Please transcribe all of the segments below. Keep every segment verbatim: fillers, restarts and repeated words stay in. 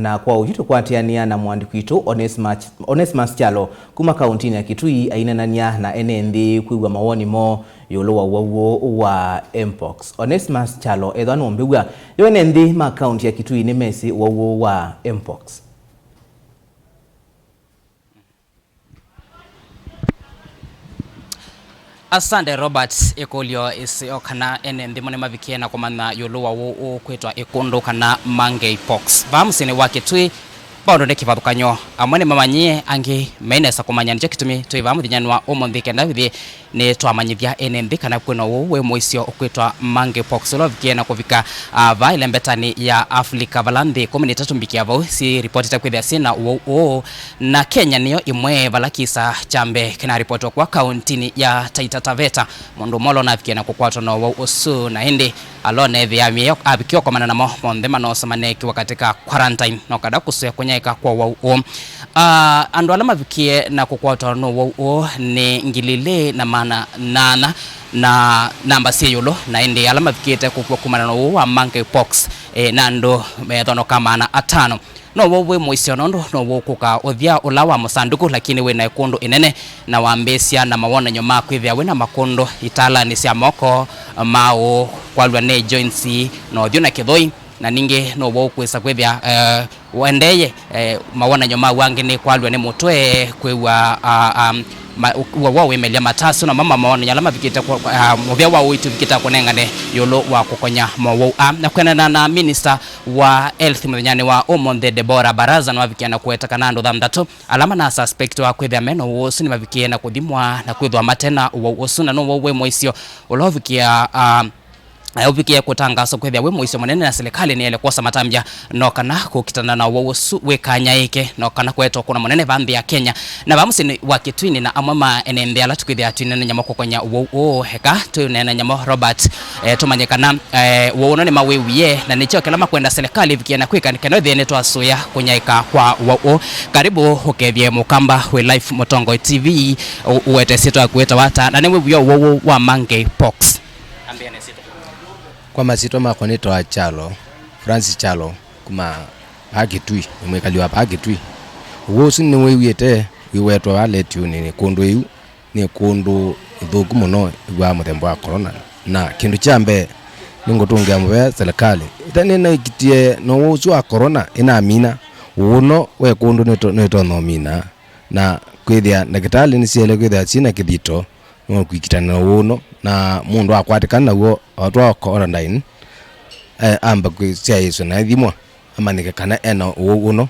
Na kwa ũyu tũkwatĩanĩa na mũandĩki witũ Onesmus, Onesmus Kyalo kuma kaũntĩnĩ ya Kitui aineenany'a na ene nthĩ kwĩw'a mawoni moo ĩũlũ wa ũwau ũũ wa mpox. Onesmus Kyalo ethwa nũmbĩw'a yo ene nthĩ ma kaũntĩ ya Kitui nĩmesĩ ũwau ũũ wa mpox. Asante Robert. Ĩkũlyo ĩseo kana ene nthĩ mo nĩmavikie na kũmanya ĩũlũ wa ũũ ũkwĩtwa ĩkũndũ kana monkeypox. Vaa mũsyĩnĩ wa Kitui, maũndũ nĩ kĩvathũkany'o. Amwe nĩmamanyie, angĩ mainesa kũmanya. Nĩkyo kĩtumi twĩ vaa mũthenyanĩ wa ũmũnthĩ kenda wĩthĩe nĩtwamanyĩthya ene nthĩ kana kwĩna ũwau wĩ mũisyo ũkwĩtwa monkeypox ũla ũvikie na kũvika, ah, vaa ĩlembetanĩ ya Africa, vala nthĩ ĩkũmi na itatũ mbikĩa vau syĩripotete kwĩthĩa syĩna ũwau ũũ. Na Kenya nĩyo ĩmwe vala kisa kya mbee kĩnaripotwa kwa kaũntĩnĩ ya Taita Taveta. Mũndũ ũmwe ũla ũnavikie na kũkwatwa na ũwau ũsu, na ĩndĩ ala ũneethĩa avikie ũkomana namo, monthe manosa maneekiwa katika quarantine, no kada kũsũĩa kũnyaĩĩka kwa ũwau ũũ. Ah, andũ ala mavikie na kũkwatwa na ũwau ũũ nĩ ngili ilĩ na maana nana na namba syĩ ĩũlũ, na ĩndĩ ala mavikĩte kũkw'a kumana na ũwau wa monkeypox, eh, na andũ methonũka maana atano. No ũwau wĩ mũisyo nũndũ no ũwau ũkũkaa ũthya ũla wa mũsandũku, lakini wĩ na ĩkũndũ ĩnene, na wambĩĩsya na mawonany'o ma kwĩthĩa wĩ na makũndũ italanĩ sya moko, maaũ, kwalw'a nĩ joints, na ũthyũ na kĩthũi, na ningĩ no ũwau ũkwĩsa kwĩthĩa, eh, ũendeeye, eh, mawonany'o ma wangĩ nĩ kwalw'a nĩ mũtwe, kwĩw'a, ah, ah, ma-, w'o wĩmelya matasyo, na mama mawonany'o ala mavikĩte kwa, ah, mũvĩa wa ũiiti ũvikĩte kũnengane ĩũlũ wa kũkonya mowau aa. Na kwĩanana na minista wa health mũthenyanĩ wa ũmũnthĩ, Deborah Baraza, nĩwavikie na kũweta kana andũ thanthatũ ala manasuspectiwa kwĩthĩa me na ũwau ũsu nĩmavikie na kũthimwa na kwĩthwa mate na ũwau ũsu, na no ũwau wĩ mũisyo ũla ũvikia, ah, eh, ũvikie kũtangaswa kwĩthĩa wĩ mũisyo mũnene, na silikalĩ nĩyaĩle kwosa matambya no kana kũkitana na ũwau ũsu wĩkanyaĩĩke, no kana kũete ũkũna mũnene vaa nthĩ ya Kenya. Na vaa mũsyĩnĩ wa Kitui nĩ na amwe ma ene nthĩ ala tũkwĩthĩa twĩneenany'a mo kũkonya ũwau ũũ. Eka twĩneenany'a mo, Robert, eh, tũmanye kana, eh, ũwau ũno nĩmawĩwie, na nĩkyo kĩla makwenda silikalĩ ĩvikie na kwĩka nĩ kana ĩthĩe nĩtwasũĩa kũnyaĩĩka kwa ũwau ũũ. Karibu ũkethye Mũkamba wĩ live Mũtongoi T V, ũ-, ũwete syĩtwa yaku wĩtawa ata, na nĩ wĩw'ĩa ũwau ũũ wa monkeypox? Ambĩa na syĩtwa. Kwa masyĩtwa makwa nĩtawa Kyalo, Francis Kyalo, kuma vaa Kitui, nĩ mwĩkali wa vaa Kitui. Ũwau ũsu nĩwĩw'ĩte wĩwetwa vaa letiũnĩ nĩ kũndũ ĩu nĩ kũndũ ĩthũku mũno ĩw'aa mũthemba wa corona. Na kĩndũ kya mbee, nĩngũtũngĩa mũvea silikalĩ. Ĩthe nĩnaĩkĩtie na ũwau ũsu wa corona ĩnamina, ũwau ũno we kũndũ nĩto-, nĩtonya ũmina. Na kwĩthĩa ndakĩtalĩ nĩsyaĩle kwĩthĩa syĩ na kĩthito, no kwĩkitana na ũwau ũno, na mũndũ akwatĩkana naw'o atwawa quarantine, eh, amba kwĩ-, syaĩĩswe na ĩthimwa, amanyĩke kana ena ũwau ũno,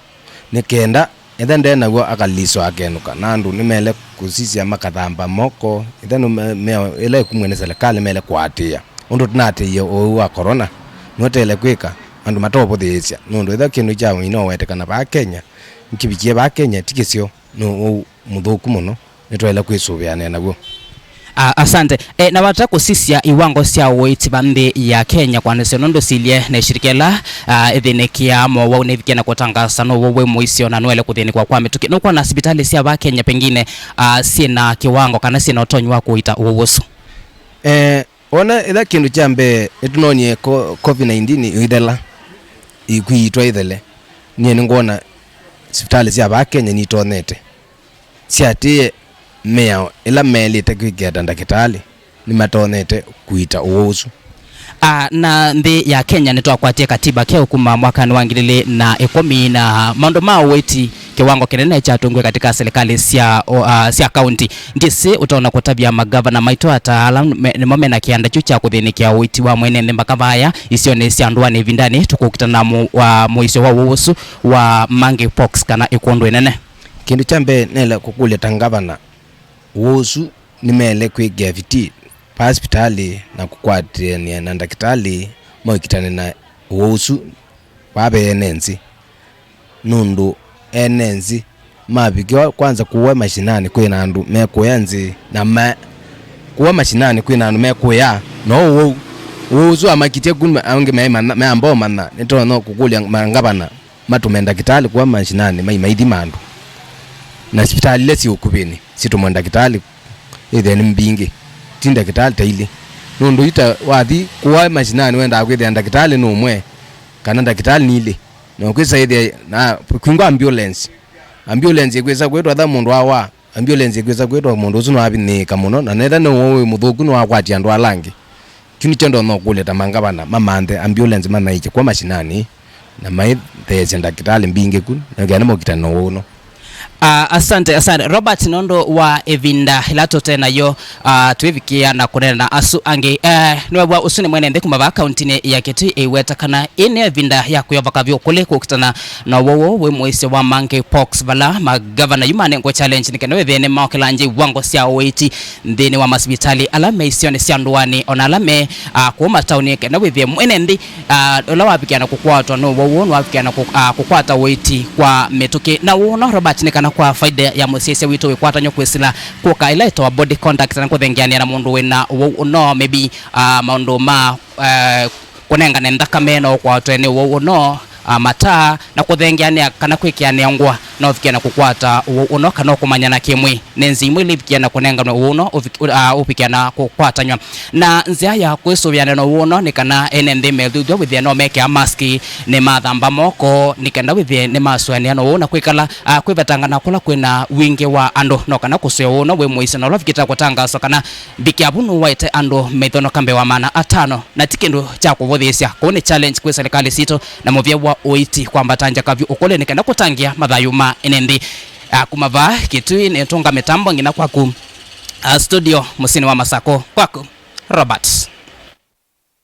nĩ kenda ĩthe nde naw'o akaliswa akenũka, na andũ nĩmele kũsisya makathamba moko, ĩthe nũme-, mĩao ĩla ĩkumw'e nĩ silikalĩ mele kũatĩĩa. Ũndũ tũnaatĩĩe ũwau wa corona, nũteele kwĩka, andũ matoũvũthĩĩsya, nũndũ ĩthe kĩndũ kya ũina ũwetekana vaa Kenya, nĩkĩvikie vaa Kenya, ti kĩseo, nĩ ũwau mũthũku mũno, nĩtwaĩle kwĩsũvĩanĩa naw'o. Ah, asante. Eh, na wata kũsisya iwango sya ũiiti va nthĩ ya Kenya kwanĩsya nũndũ silye na ishirika ila, ah, ĩthĩnĩkĩaa mowau nĩvikie na kũtangasa no ũwau wĩ mũisyo na nũele kũthĩnĩkwa kwa mĩtũkĩ. Nũkwona sivitalĩ sya va Kenya pengine, ah, syĩ na kĩwango kana syĩ na ũtonyi wa kũita ũwau ũsu? Eh, Wona ĩla kĩndũ kya mbee nĩtũnonie ko-, covid nineteen ĩithela, ĩkwĩitwa ĩthele, nyie nĩngwona sivitalĩ sya vaa Kenya nitonyete, syatĩĩe mĩao ĩla meelĩte kwĩkĩa ta ndakĩtalĩ, nĩmatonyete kũita ũwau ũsu. Ah, na nthĩ ya Kenya nĩtwakwatie katiba keũ kuma mwakanĩ wa ngili ilĩ na ĩkũmi, na maũndũ ma ũiiti kĩwango kĩnene kyatũngiwe katika silikalĩ sya, o, ah, sya kaunti. Ndyĩsĩ ũtonya kũtavya magavana maitũ ata ala me-, nĩmo mena kĩanda kyu kya kũthĩnĩkĩa ũiiti wa mwene nthĩ mbaka vaya isionĩ sya ndũanĩ ĩvindanĩ tũkũkitana na mũ-, wa mũisyo wa ũwau ũsu wa monkeypox kana ĩkũndũ ĩnene. Kĩndũ kya mbee nĩenda kũkũlya ta ngavana, ũwau ũsu nĩmeele kwĩkĩa vitii vaa sivitalĩ na kũkwatĩanĩa na ndakĩtalĩ maũikitane na ũwau ũsu vaa ve ene nzĩ, nũndũ ene nzĩ mavikĩwa kwanza kũwa mashinani kwĩ na andũ mekũya nzĩ, na ma-, kũwa mashinani kwĩ na andũ mekũya, no ũwau, ũwau ũsu wamakitye ku, angĩ meimanya, meamba ũmanya, nĩtonya kũkũlya mangavana matũme ndakĩtalĩ kũwa mashinani mai maithima andũ. Na sivitalĩ ila syĩ ũkuvĩnĩ sitũmwe ndakĩtalĩ ĩthĩe nĩ mbingĩ, ti ndakĩtalĩ ta ilĩ. Nũndũ yu ta wathi kũwa mashinani wendaa kwĩthĩa ndakĩtalĩ nĩ ũmwe, kana ndakĩtalĩ nĩ ilĩ. Na ũkwĩsa ĩthĩa na kwingwa ambulance. Ambulance ĩkwĩsa kwĩtwa tha mũndũ awa. Ambulance ĩkwĩsa kwĩtwa mũndũ ũsu nĩwavinyĩĩka mũno, na neta nĩ ũwau wĩ mũthũku nĩwakwatia andũ ala angĩ. Kyu nĩkyo ndonya ũkũlya ta mangavana mamanthe ambulance manaĩkye kwa mashinani, na maitheesye ndakĩtalĩ mbingĩ ku, na nginya nĩmokitana na ũwau ũno. Ah, asante, asante Robert, nũndũ wa ĩvinda ĩla tũte nayo, ah, twĩvikĩa na kũneena na asu angĩ. Eh, nĩwew'a ũsu nĩ mwene nthĩ kuma vaa kauntinĩ ya Kitui ĩiweta kana ĩ nĩ ĩvinda ya kwĩova kavyũ kũlĩ kũkitana na ũwau wĩ mũisyo wa monkeypox, vala magavana yu manengwe challenge nĩ kenda wĩthĩe nĩmokĩla nje iwango sya ũiiti nthĩnĩ wa masivitali ala me isionĩ sya ndũanĩ, ona ala me, ah, kũu mataũni, kenda wĩthĩe mwene nthĩ, ah, ũla wavikĩa na kũkwatwa nĩ ũwau ũũ nĩwavikĩa na kũ-, ah, kũkwata ũiiti kwa mĩtũkĩ. Na ũũ ũno, Robert, nĩ kana kwa faida ya mũsyaĩĩsya witũ wĩkwatany'o kwĩsĩla kũka ĩla ĩtawa body contact na kũthengeanĩa na mũndũ wĩna ũwau ũno, maybe, ah, maũndũ ma, eh, kũnengane nthakame no ũkwatwe nĩ ũwau ũno, ah, mataa, na kũthengeanĩa kana kwĩkĩanĩa ngũa no ũvikĩa na kũkwata ũwau ũno kana ũkũmanyana kĩmwĩĩ. Nĩ nzĩa imwe ila ivikĩa na kũnenganwe ũwau ũno ũvik-, ũ-, ah, ũvikĩa na kũkwatanywa. Na nzĩa ya kwĩsũvĩana na ũwau ũno nĩ kana ene nthĩ methuthw'a wĩthĩe no mekĩa mask, nĩmathamba moko, nĩ kenda wĩthĩe nĩmasũanĩa na ũwau na kwĩkala, ah, kwĩvetangana kũla kwĩna wingĩ wa andũ, no kana kũsũĩa ũwau ũno wĩ mũisyo na ũla ũvikĩte kũtangaaswa kana Mbikĩa vu nũwaĩte andũ mĩthonoka mbee wa maana atano, na ti kĩndũ kya kũvũthĩĩsya. Kũu nĩ challenge kwĩ silikalĩ sitũ na mũvĩa wa ũiiti kwambatangya kavyũ ũkũlĩ nĩ kenda kũtangĩa mathayũ ma ene nthĩ. Ah, kuma vaa Kitui nĩtũnga mĩtambo nginya kwaku, ah, studio mũsyĩnĩ wa Masakũ. Kwaku, Robert.